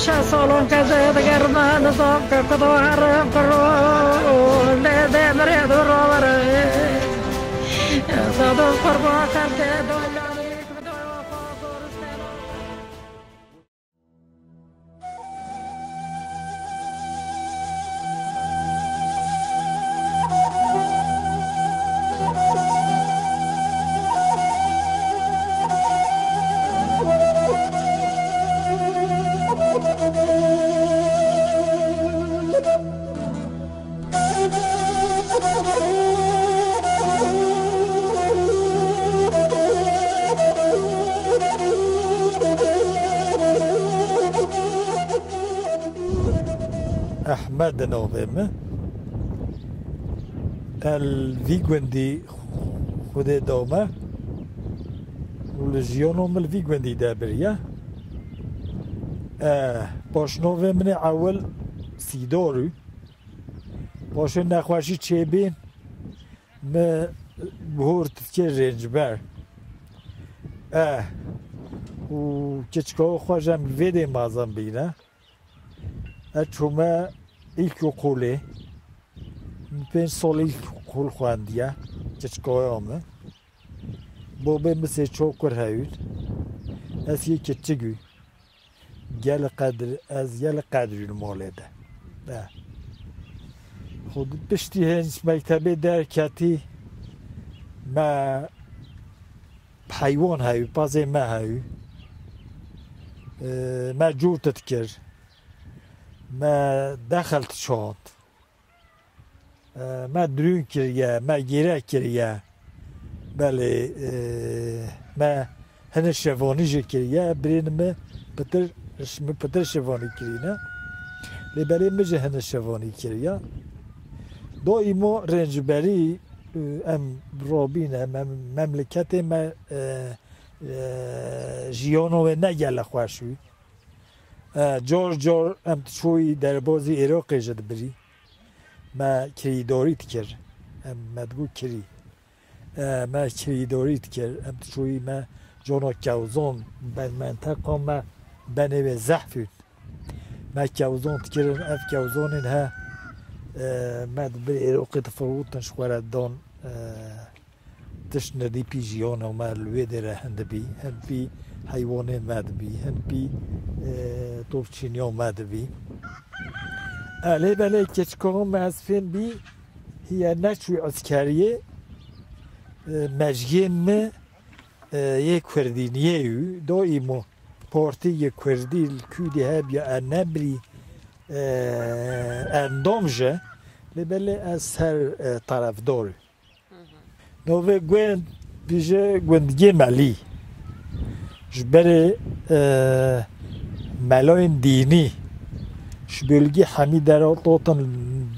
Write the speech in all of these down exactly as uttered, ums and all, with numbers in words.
Şeş salon ke zêdiger me nizam ke kudo herim kiro, lê dê mirê du rovere. Zadim qurban xelkê dolanî, kudo xwe goristena. Ehmed navê min. El vî gundî Xwedê da me û li jiyana min li vî gundî de biriye. Eh, paşnavê min ê ewil Sîdor û paşê nexweşî çêbîn min bihort dikir rêncber. Eh, û keçika xwe ji em vê dê mezin bîne. Ez çûme îlkokulê. Min pênc sal îlkokul xwendiye. Keçikaya min. Babê min sê çar kur heyûn. Ez yê keçik û. Gelî qedir, ez gelî qedirî li malê de. Be. Xwe piştî hênc mektebê derketî me heywan heyû, pazê me heyû. Ee, me cût dikir. Me dexil diçand. Ee, me dirûn kiriye, me gêre kiriye. Belê, ee, me hine şevanî jî kiriye. Birên min pitir, min pitir şevanî kirîne. Lê belê min jî hine şevanî kiriye. Daîmo rêncberî, ee, em rabîne, mem-, memleketê me, ee, ee, jiyana wê ne gelek xweş bû. E, cor cor em diçûyî derbazî Iraqê jî dibirî. Me kirîdarî dikir. Em, me digot kirî. E, me kirîdarî dikir. Em diçûyî me cona kewzon ben menteqa me benê wê zehf û. Me kewzon dikirin, ev kewzonên he, e, me dibir Iraqê difirotin ji xwe re dan, e, Tişt nedî pî jiyana me li wê dêre hin dibî, hin pî heywanê me dibî, hin pî, e, topçîniya me dibî. E, lê belê keçika me ez fêm bî, hiye neçû eskeriyê, e, mejiyên me, e, yê kurdîniyê û daîmo partî yê kurdî li kurdî hebiya e nebirî, e, endam ji, lê belê ez ser, e, tarafdar. Navê gund bîje gundgê Melî. Ji berê, e, melayên dînî ji bölgê hemî dera totin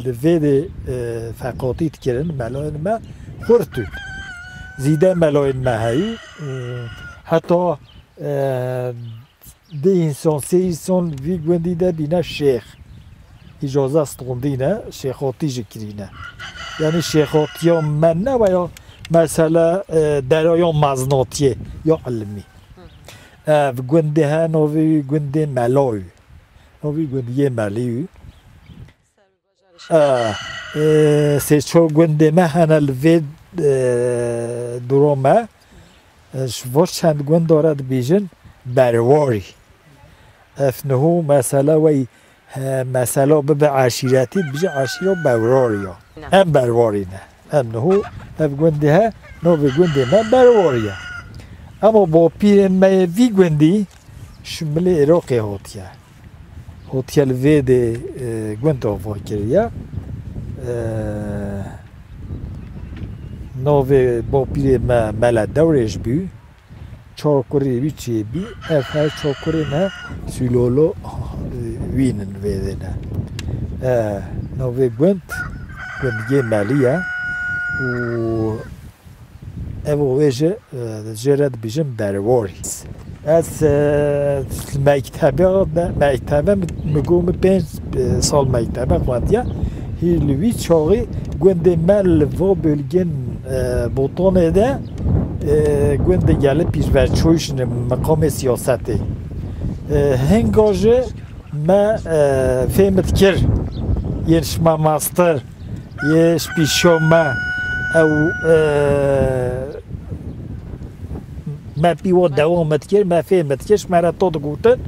li vê de, e, feqatî dikirin. Melayên me xurt û zîde melayên me heyî. E, heta, e, Di însan, sê însan vî gundî de bîne şêx. Îcaze standîne, şêxatî jî kirîne. Yanî şêxatiya me ne veya mesele, e, deraya mezinatiyê ya ilmî. Ev gundê he, navê wî gundê Melayo. Navê gundiyê Melî. E, e, sê çar gundê me hene li vê, e, dura me. E, ji bo çend gunda re dibêjin berwarî. Ev niho mesela wey, e, mesela bibe eşîretî, dibêje eşîra berwarî ya. Na. Em berwarî ne. Em niho ev gundê he, navê gundê me berwarî ye. Ema bapîrê me yê vî gundî ji milê Iraqê hatiye. Hotiye li vê de, e, gund ava kiriye. E, navê bapîrê me Mele Dewrêş bû. Çar kurê wî çêbî. Ev her çar kurê me Sîlolo, e, wî nin vê de ne. E, navê gund, gundiyê Melî ye. Û Ev û wê ji, e, jê re dibêjin berwarî. Ez, e, mektebe, mektebe mi, mi got mi pênc, e, sal mektebe xwendiye. Hî li wî çaxî gundê me li va bölgên, e, Botanê de, e, gundê gelî pîşveçûyî şine miqamê siyasetê. E, hinga jî Me, e, fêm dikir yên ji me mastir, yê ji pîşo me, ew, e, me pî wan dewam dikir, me fêm dikir, ji me re to digotin,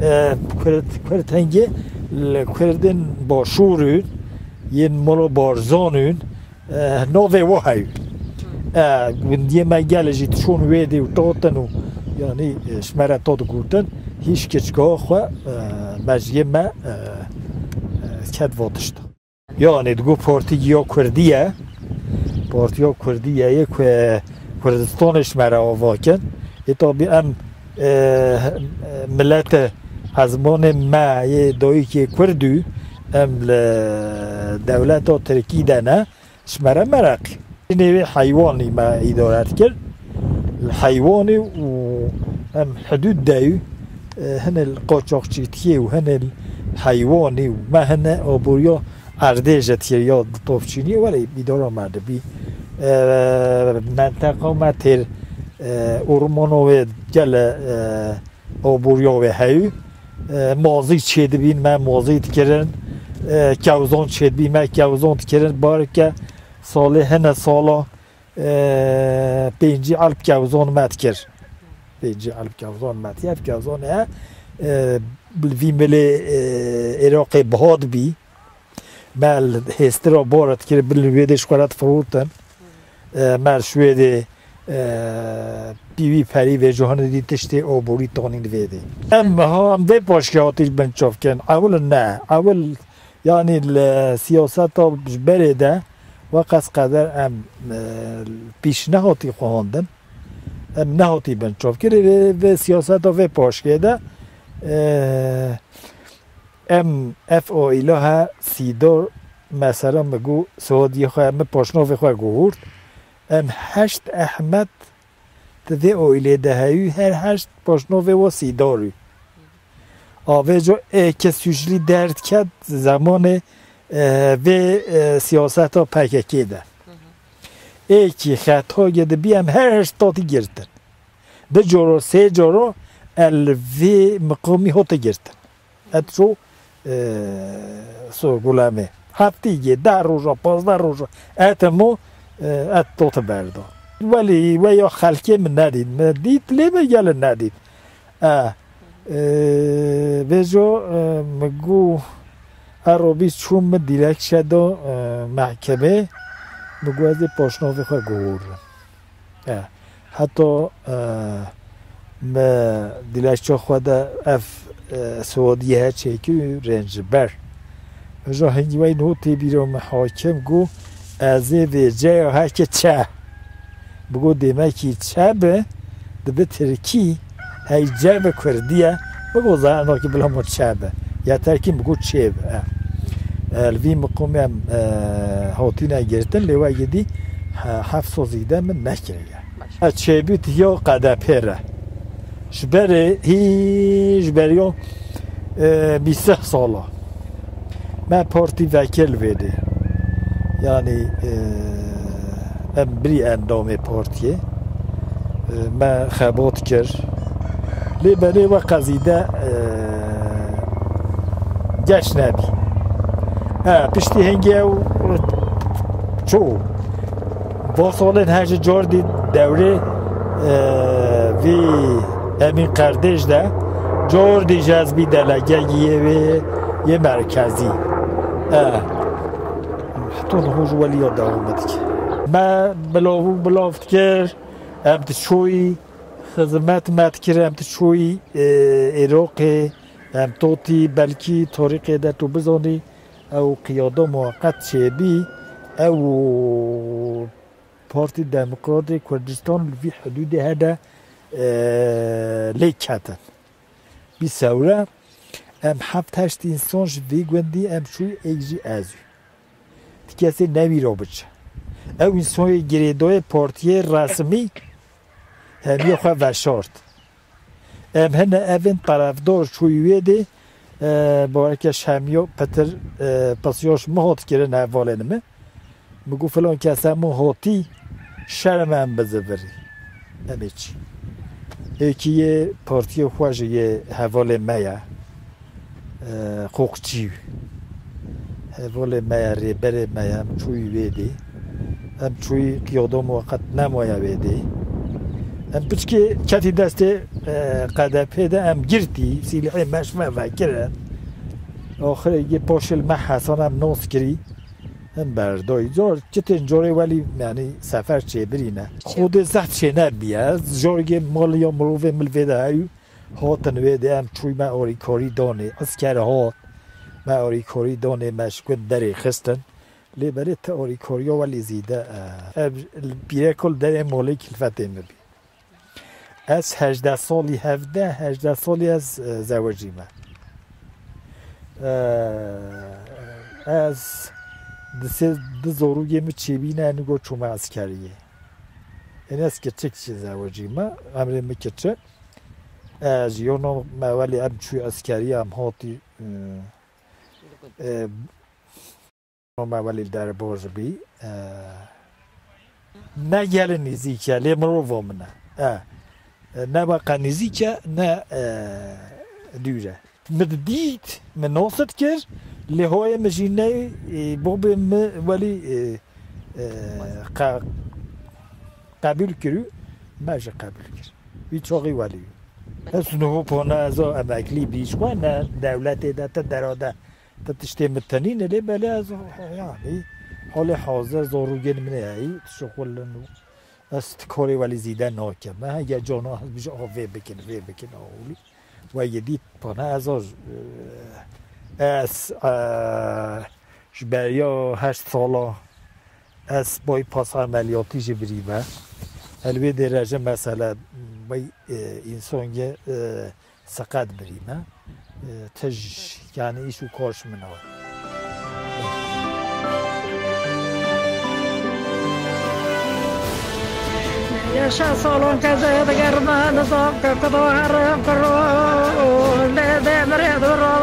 e, Kurd, Kurd hingê li Kurdên başûr û yên Molo Barzan û, e, navê wa heyî. E, gundiyê me gelê jî diçûn wê dê û totin û, yanî, e, ji me re to digotin, hîç kiçka xwe, e, mejiyê me, e, e, ket va tişta. Yanî digo partî ya Kurdî ye. Partiya Kurdî ye, yê ku Kurdistanê ji me re ava kin. Ê tabî em, e, milete, ezmanê me yê dayikê Kurd û em li dewleta Tirkî de ne, ji me re mereqî. Nêvê heywanî me îdare dikir. Li heywanî û em hidûd de yû, e, hine li qaçaxçîtiyê û hine li heywanî û me hine aboriya erdê ji tiyê ya di topçîniyê were îdara me dibî. E, menteqa me têr, e, ormano wê gele, e, aboriya wê heyû. E, mazî çêdibîn me mazî dikirin. E, kewzon çêdibîn me kewzon dikirin. Barike salê hine sala, e, pêncî elf kewzon me dikir. Pêncî elf kewzon me dikir. Ev kewzon e, e, vî milê, e, Iraqê biha dibî. Me li hêstira bor dikir, bin li wê dê ji xwe re difirotin. E, me ji wê dê, e, pîvî perî vêjohanê dî tiştê oborî tonîn vê dê. Em ha em vê paşkê hatî ji bin çav kirin. Ewil ne. Ewil, yanî li siyaseta ji berê de weqas qeder em, e, pîş nehatî xwehandin. Em nehatî bin çav kirê vê, vê siyaseta vê paşkê de, e, Em ev oîla he sîdor, mesela min got, siwadiyê xwe, min paşnovê xwe guhurt. Em heşt Ehmed di vê oîlê de heyû, her heşt paşnovê we sîdor û. Avêco ê ke sûclî derdket zemanê, e, vê, e, siyaseta P K K de. Ê kî xetayê dibî em her heşt hatî girtin. Du coro, sê coro el vê miqomî hote girtin. Et çû, e, sorgulemê. Heftîgê, deh roja, pazdeh roja, et emo, e, et tote berda. Welî we ya xelkê min nedît. Min dît, lê min gelê nedît. E, e, vêco, e, min got, e, robî çû min dilekçe do, e, mehkemê, min got, ez ê paşnovê xwe guhûrim. E, heta, e, me dilekça xwe de ev, e, siwadiyê he çêkir û rênc ji ber. Vêca hingî wey notê bîra me hakim got, ez ê vê ceya heke çe. Bigot, demekî çe bi, dibi tirkî, hey ce bi kurdî ye. Bigot, zana ki bila min çe bi. Ya terkî bigot çê bi. E. E, li vî miqomê em, e, hatîne girtin, lê we yedî he-, heft sal zîde min nekiriye. Baş. E, çêbît ya K D P re. Ji berê hî, ji beriya, e, bîst sala. Me partî vekir li vê dê. Yanî, e, em birî endamê partiyê. E, me xebat kir. Lê berê we qezîde, e, geş nebî. E, piştî hingê ew çû. Bo solên her ji cor dî dewrê, e, vî Emîn Qerdêj de cor dî ji ez bî delegegî yê wê yê merkezî. E, heta niho ji welî ya dewam dike. Me bilav û bilav dikir, em diçûyî, xizmet me dikir, em diçûyî, e, Êroqê, em totî, belkî torîqê de tu bizanî, ew qiyada muweqet çêbî, ew Partî Demokratê Kurdistan li vî hidûdê he de, e, lê ketin. Bî sewre, em heft heşt însan ji vî gundî em çû êk jî ez û. Ti kesê newî ro biçe. Ew însoyê girêdayê partiyê resmî hemiya xwe veşart. Em hene evên tarafdar çûyî wê dê, e, bareke şemiyo pitir, e, pisyoş mi hot kirin hevalên mi. Mi got filan kes hemû hotî şerm em bizivirî. Em ê çi? Êkî yê partiyê xwe ji yê hevalê me ye. e, qoqçî. Hevalê me ye, rêberê me ye, em çûyî wê dê. Em çûyî qiyadom we qet nemaye wê dê. Em piçkê ketî destê, e, Q D P de em girtî, sîlihê me ji me vekirin. Axirê yê paşê li me Hesan em nas kirî. Em berdayî. Car çi tên carê welî, yanî sefer çêbirî ne. Xwedê zehf çê nebiye. Cargê mal ya mirovê min li vê de heyû. Hatin wê dê em çûyme alîkarî danê, esker hat, me alîkarî danê, me ji gund derê xistin. Lê belê ti alîkariya welî zîde e. Ev pîreko li derê malê kilfetê min bî. Ez hejdeh salî, hevdeh, hejdeh salî ez, e, zewicîme. E, ez di sê, di zorûgê min çêbîne, nigo çûme eskeriyê. Ên ez kiçik jî zewicîme, emrê min kiçik. E, ji yo no me welî em çû eskerî, em hatî, e, e, no me welî derbaz bî. E, ne gelê nîzîk e, lê mirova min e. E, e, ne me qe nîzîk e, ne, e, dûr e. Min dît, min nas dikir, lê hoyê min jî neyê, e, babê min welî, e, e, qe-, qebûl kir û me jî qebûl kir. Wî çaxî welî. Ez niho pana ez o emeklî bî, ji xwe ne dewletê de te dera de te tiştê min tenîne, lê belê ez, yanî, holê hazir zorûgên min heyî, dişuxulin û ez ti karê welî zîde nakim. Me hege cana ez bijî, "A, vê bikin, vê bikin, a, olî." We yê dît pana ez o, e, ez, e, ji beriya heşt sala ez bypass emeliyatî jî birîme. El wê dê re jî mesele, vay, e, însan ye, e, seqet birîme. E, tij, yanî îş û kar ji min e. Yaşa salon keze digerme nizam ke kudo herim kiro. Lê demirê duro